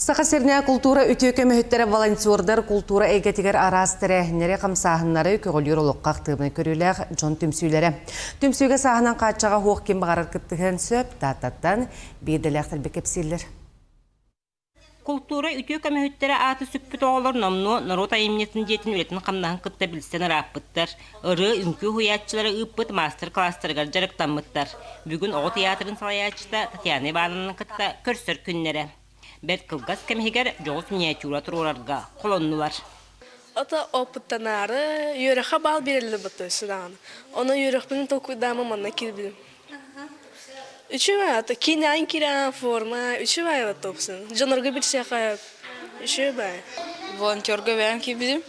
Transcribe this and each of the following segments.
Саха сиринэ култуура үтүө көмөһүттэрэ волонтердар култуура эйгэтигэр араас тэрээһиннэри, хамсааһыннары көҕүлүүр олоххо актыыбынай көрүүлээх дьон түмсүүлэрэ. Түмсүүгэ сааһынан хааччаҕа суох ким баҕарар кыттыһыан сөп, Тааттаттан биирдэлээхтэр кэпсииллэр. Култуура үтүө көмөһүттэрэ ааты сүкпүт оҕолор номнуо норуот айымньытын дьиэтин үлэтин-хамнаһын кытта билсэн ырааппыттар, ырыа-үҥкүү уһуйааччылара ыыппыт маастар-кылаастарыгар дьарыктаммыттар. Бүгүн оҕо тыйаатырын салайааччыта Татьяна Ивановна кытта көрсөр күннэрэ. Бэрт кылгас кэм иһигэр дьоҕус миниатюра туруорарга холоннулар. Ото опыттанаары үөрэххэ баал биэрэллэр бытты сүрэҕин. Ону үөрэхпин толкуйдаамы манна киирбитим. Үчүгэй ата киинээн киирэн форма үчүгэй тупсун. Дьонорго билсиэхэ үчүгэй. Волонтерга бэйэм киирбитим.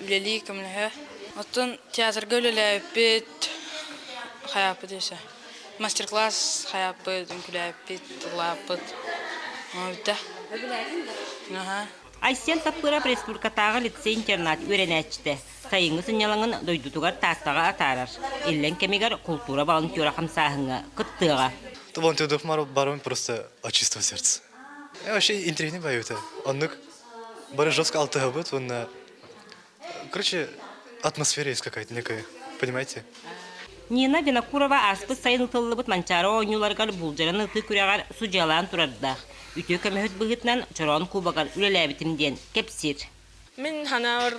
Үлэлии көмөлөһө. Оттон театрга үлэлээбиппит хайааппыт өссө. Мастер-класс хайааппыт, үҥкүүлээппит, ыллааппыт. Бүтэ. Аха. Айсен Таппыров республикатааҕы лицей-интернат үөрэнээччитэ. Сайыҥҥы сынньалаҥын дойдутугар Тааттаҕа атаарар. Иллэҥ кэмигэр култуура волонтера хамсааһыҥҥа кыттыаҕа. Волонтердук барым просто от чистого сердца. Я вообще интервью боюсь. Оннук бары жестко алтыһабыт уонна короче атмосфера есть какая-то некая, понимаете? Нина Винокурова ааспыт сайын ытыллыбыт Манчаары оонньууларыгар булдьаран ытыы күрэҕэр судьуйалаан турардаах. Үтүө көмөһүт быһыытынан Чороон кубогар үлэлээбитим диэн кэпсиир. Мин ханаабар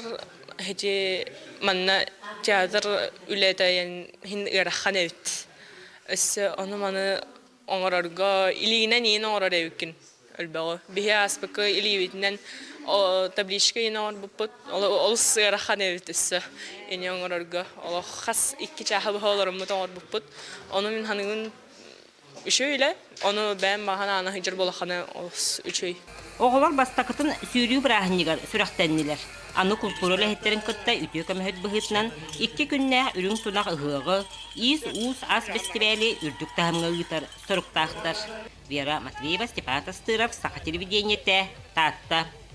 ити манна театр үлэтэ иһин ыарахан эбит. Өссө ону-маны оҥорорго илиинэн иин оҥорор эбиккин өлбөҕү. Биһи ааспыкка илиибитинэн табличка иин оҥорбуппут. Олус ыарахан эбит өссө ини оҥорорго. Олох хас икки чааһы быһа олороммут оҥорбуппут. Ону мин ханыгын үчүгэй үлэ. Ону бэйэм баҕан аана сылдьар буолаххына олус үчүгэй. Оҕолор бастакытын сүүрүү бырааһынньыгар сүрэхтэннилэр. Аны култуура үлэһиттэрин кытта үтүө көмөһүт быһыытынан икки күннээх үрүҥ тунах ыһыаҕы, Иис-уус ас бэстибээли үрдүк таһымҥа ыытар соруктаахтар. Вера Матвеева, Степан Тастыров, Саха телевидениетэ, Таатта.